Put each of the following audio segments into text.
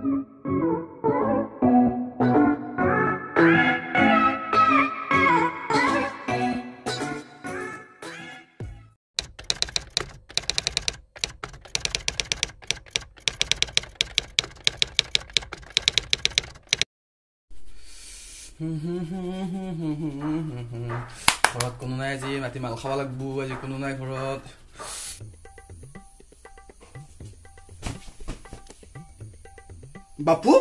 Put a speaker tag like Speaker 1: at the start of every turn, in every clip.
Speaker 1: ঘৰত কোনো নাই আজি, মাটি মাল খাব লাগব, আজি কোনো নাই ঘৰত। বাপু,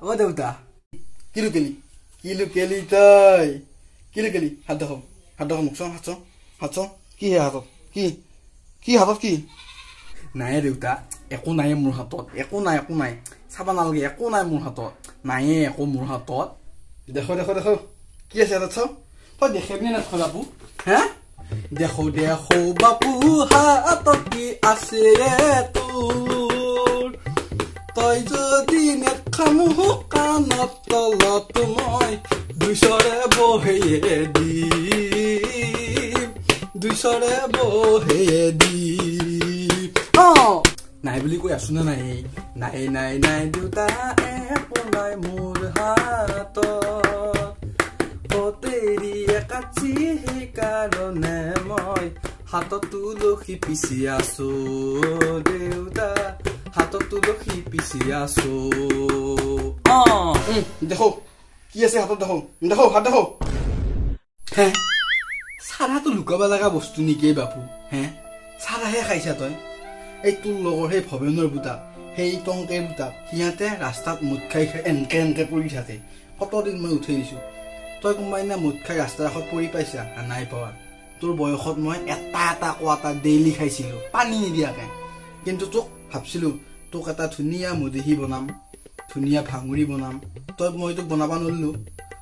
Speaker 1: অ দেউতা, কি লুকেলি, কি লুকেলি তই, কি লুকেলি? হাত দেখো, হাত দেখো, মোক চাওঁ, হাত চাওঁ, হাত চাওঁ, কি হে হাতত, কি কি হাতত কি? নাই দেউতা, একো নাই মোৰ হাতত, একো নাই, একো নাই, চাব নালাগে, একো নাই মোৰ হাতত, নাইয়ে একো মোৰ হাতত। দেখো দেখো দেখো, কি আছে হাতত চাওঁ, তই দেখিবি নে নেদেখ বাপু? হে দেখো দেখো বাপু, হাতত কি আছে তোৰ? তই যদি নেখামো কাণত তলত মই দুইচৰে বহেয়ে দিম, দুইচৰে বহেয়ে দিম। অ নাই বুলি কৈ আছো নে নাই? নাই নাই নাই দেউতা, একো নাই মোৰ হাতত, তেৰিয়ে কাটি সেইকাৰণে মই হাতত তুলসী পিচি আছো দেউতা, হাতত তুলসী পিচি আছো। অ দেখো কি আছে হাতত, দেখো দেখো, হাত দেখো। হে চাৰাটো লুকাব লগা বস্তু নেকি বাপু? হে চাৰাহে খাইছা তই? এই তোৰ লগৰ সেই ভৱেনৰ পুতাক, সেই টংকেৰ পুতাক, সিহঁতে ৰাস্তাত মদ খাই খাই এনকে এনকে পৰি থাকে। কতদিন মই উঠাই দিছোঁ, তই কোনোবা দিনা মদ খাই ৰাস্তাৰ কাষত পৰি পাইছা? নাই পোৱা। তোৰ বয়সত মই এটা এটা কোৱাটা ডেইলি খাইছিলোঁ পানী নিদিয়াকে। কিন্তু তোক ভাবছিলোঁ তোক এটা ধুনীয়া মদেহী বনাম, ধুনীয়া ভাঙুৰি বনাম, তই মই তোক বনাব নোৱাৰিলোঁ।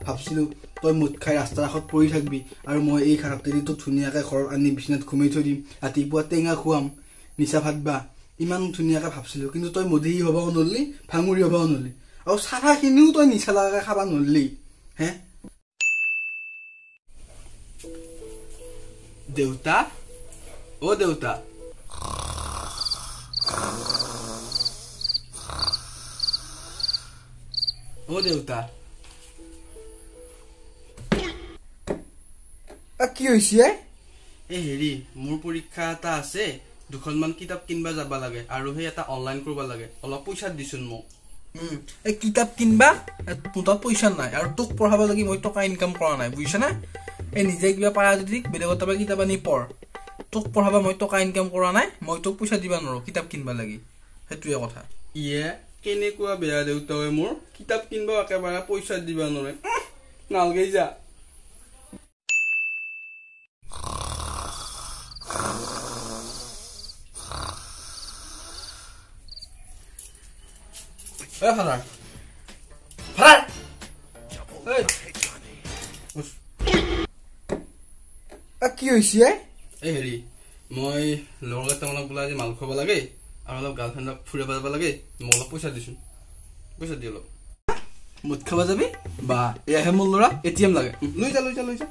Speaker 1: ভাবছিলোঁ তই মদ খাই ৰাস্তাৰ কাষত পৰি থাকবি আৰু মই এই হাতেদি তোক ধুনীয়াকৈ ঘৰত আনি বিচনাত ঘুমাই থৈ দিম, ৰাতিপুৱা টেঙা খুৱাম, নিচা ভাত বা, ইমান ধুনীয়াকৈ ভাবছিলোঁ। কিন্তু তই মদেহী হ'বও নোৱাৰিলি, ভাঙুৰি হ'বও নোৱাৰিলি, আৰু চাধাখিনিও তই নিচা লগাকৈ খাব নোৱাৰিলি। হে দেউতা, অ দেউতা, অ দেউতা, কি হৈছে? এই হেৰি, মোৰ পৰীক্ষা এটা আছে, দুখনমান কিতাপ কিনবা যাব লাগে আৰু সেই এটা অনলাইন কৰিব লাগে, অলপ পইচা দিচোন মোক। এই কিতাপ কিনবা তোৰ তাত পইচা নাই, আৰু তোক পঢ়াব লাগি মই টকা ইনকাম কৰা নাই, বুজিছা না? এই নিজে কিবা পাৰা যদি বেলেগৰ তাৰপৰা কিতাপ আনি পঢ়। তোক পঢ়াব মই টকা ইনকাম কৰা নাই, মই তোক পইচা দিব নোৱাৰো কিতাপ কিনবা লাগি, সেইটোৱে কথা। ইয়ে কেনেকুৱা বেয়া দেউতাই, মোৰ কিতাপ কিনবা একেবাৰে পইচা দিব নোৱাৰে, নালগে যা। এই ফাদাৰ, ফাদাৰ, এই কি হৈছে? এই হেৰি, মই লগৰ কেইটামানক বোলে আজি মাল খুৱাব লাগে আৰু অলপ গাৰ্লফ্ৰেণ্ডক ফুৰিব যাব লাগে, মোক অলপ পইচা দিচোন, পইচা দি অলপ। মদ খাব যাবি বা? এয়াহে মোৰ ল'ৰা, এটিএম লাগে, লৈ যা লৈ যা লৈ যা,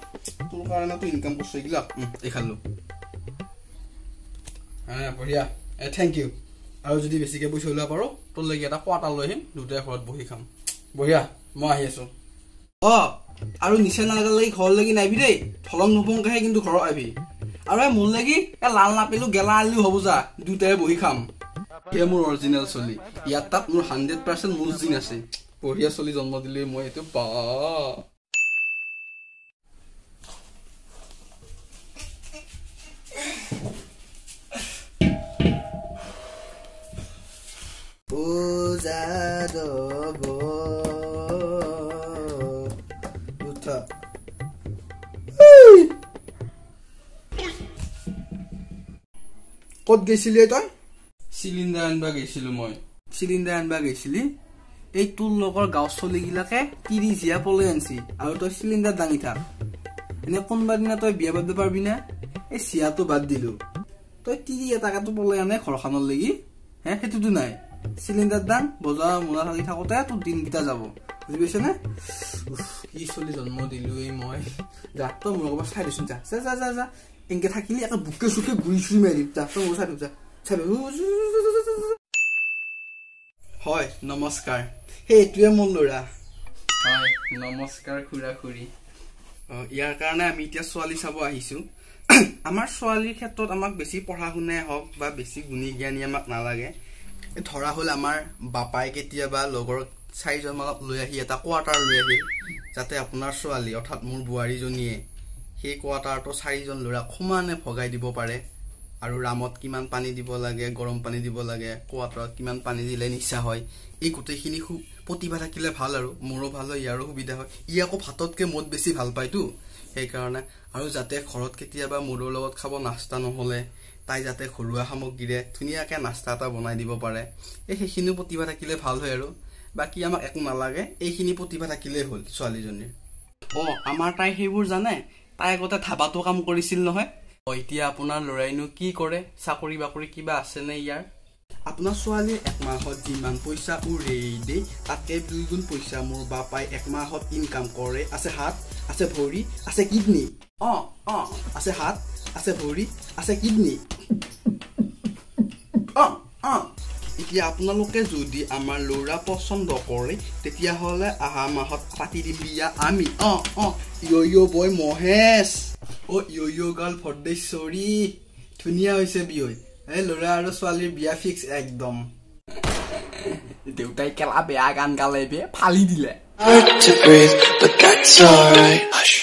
Speaker 1: তোৰ কাৰণেতো ইনকাম কৰিছো এইগিলা। এই খালো, বঢ়িয়া, এই thank U. আৰু যদি বেছিকৈ পইচা ওলাব পাৰোঁ তোৰ লাগি এটা কোৱাটাৰ লৈ আহিম, দুটাই ঘৰত বহি খাম। বঢ়িয়া, মই আহি আছো। অ আৰু নিচা নালাগা লাগি ঘৰ লাগি নাইবি দেই, থলং নপংকেহে কিন্তু ঘৰত আহিবি। আৰু এই মোৰ লাগি এই লাল নাপিলো গেলা আনিলেও হ'ব, যা দুটাই বহি খাম। সেয়া মোৰ অৰিজিনেল চলি, ইয়াত তাত মোৰ 100% মোৰ জিন আছে। বঢ়িয়া চলি জন্ম দিলে মই এইটো বা। ক'ত গৈছিলি তই? চিলিণ্ডাৰ আনিব গৈছিলো মই। চিলিণ্ডাৰ আনিব গৈছিলি? এই তোৰ লগৰ গাঁৱৰ চলিগিলাকে 30 জীয়া পলাই আনছি আৰু তই চিলিণ্ডাৰ দাঙি থাক। এনে কোনোবা দিনা তই বিয়া পাতিব পাৰবি না? এই চিয়াটো বাদ দিলো, তই 30 এটাকাটো পলাই আনে ঘৰখনৰ লাগি, হে সেইটোতো নাই। চিলিণ্ডাৰ দাং বজাৰ মোনা থাকি থাকোঁতে তোৰ দিনকেইটা যাব, বুজি পাইছ নে? কি চলি জন্ম দিলো এই মই। যা তই মোৰ ক'ৰবাত চাই দিচোন, যা যা যা যা, এনেকে থাকিলে একে বুকে চুকে গুৰি চুৰি মাৰি দিম। যা তই মোৰ চাই দিম, যা। হয় নমস্কাৰ, সেইটোৱে মোৰ ল'ৰা। হয় নমস্কাৰ খুৰা খুৰী। ইয়াৰ কাৰণে আমি এতিয়া ছোৱালী চাব আহিছোঁ। আমাৰ ছোৱালীৰ ক্ষেত্ৰত আমাক বেছি পঢ়া শুনাই হওক বা বেছি গুণী জ্ঞানী আমাক নালাগে। ধৰা হ'ল আমাৰ বাপাই কেতিয়াবা লগৰ চাৰিজনমানক লৈ আহি এটা কোৱাৰ্টাৰ লৈ আহিল, যাতে আপোনাৰ ছোৱালী অৰ্থাৎ মোৰ বোৱাৰীজনীয়ে সেই কোৱাৰ্টাৰটো চাৰিজন ল'ৰাক সমানে ভগাই দিব পাৰে। আৰু ৰামত কিমান পানী দিব লাগে, গৰম পানী দিব লাগে, কোৱাৰ্টাৰত কিমান পানী দিলে নিচা হয়, এই গোটেইখিনি প্ৰতিভা থাকিলে ভাল আৰু মোৰো ভাল হয়, ইয়াৰো সুবিধা হয়। ই আকৌ ভাততকৈ মদ বেছি ভাল পায়তো, সেইকাৰণে। আৰু যাতে ঘৰত কেতিয়াবা মোৰৰ লগত খাব নাস্তা নহ'লে তাই যাতে ঘৰুৱা সামগ্ৰীৰে ধুনীয়াকৈ নাস্তা এটা বনাই দিব পাৰে, এই সেইখিনিও প্ৰতিভা থাকিলে ভাল হয় আৰু। বাকী আমাক একো নালাগে, এইখিনি প্ৰতিভা থাকিলেই হ'ল ছোৱালীজনীৰ। আমাৰ তাই সেইবোৰ জানে, তাই আগতে ধাবাতো কাম কৰিছিল নহয়। এতিয়া আপোনাৰ ল'ৰাইনো কি কৰে, চাকৰি বাকৰি কিবা আছেনে ইয়াৰ? আপোনাৰ ছোৱালীয়ে একমাহত যিমান পইচা উৰেই দেই, তাতকৈ দুইগুণ পইচা মোৰ বাপাই একমাহত ইনকাম কৰে। আছে হাত, আছে ভৰি, আছে কিডনী। আছে হাত, আছে ভৰি, আছে কিডনী। এতিয়া আপোনালোকে যদি আমাৰ ল'ৰা পচন্দ কৰে তেতিয়াহ'লে অহা মাহত পাতি দিম বিয়া আমি। ইয় বয় মহেশ, ইয় গাৰ্ল ভদ্ৰেশ্বৰী, ধুনীয়া হৈছে বিয়ৈ। এই ল'ৰা আৰু ছোৱালীৰ বিয়া ফিক্স একদম। দেউতাই কেলা বেয়া গান গালে, বে ফালি দিলে।
Speaker 2: Hard to breathe, but that's alright. Hush.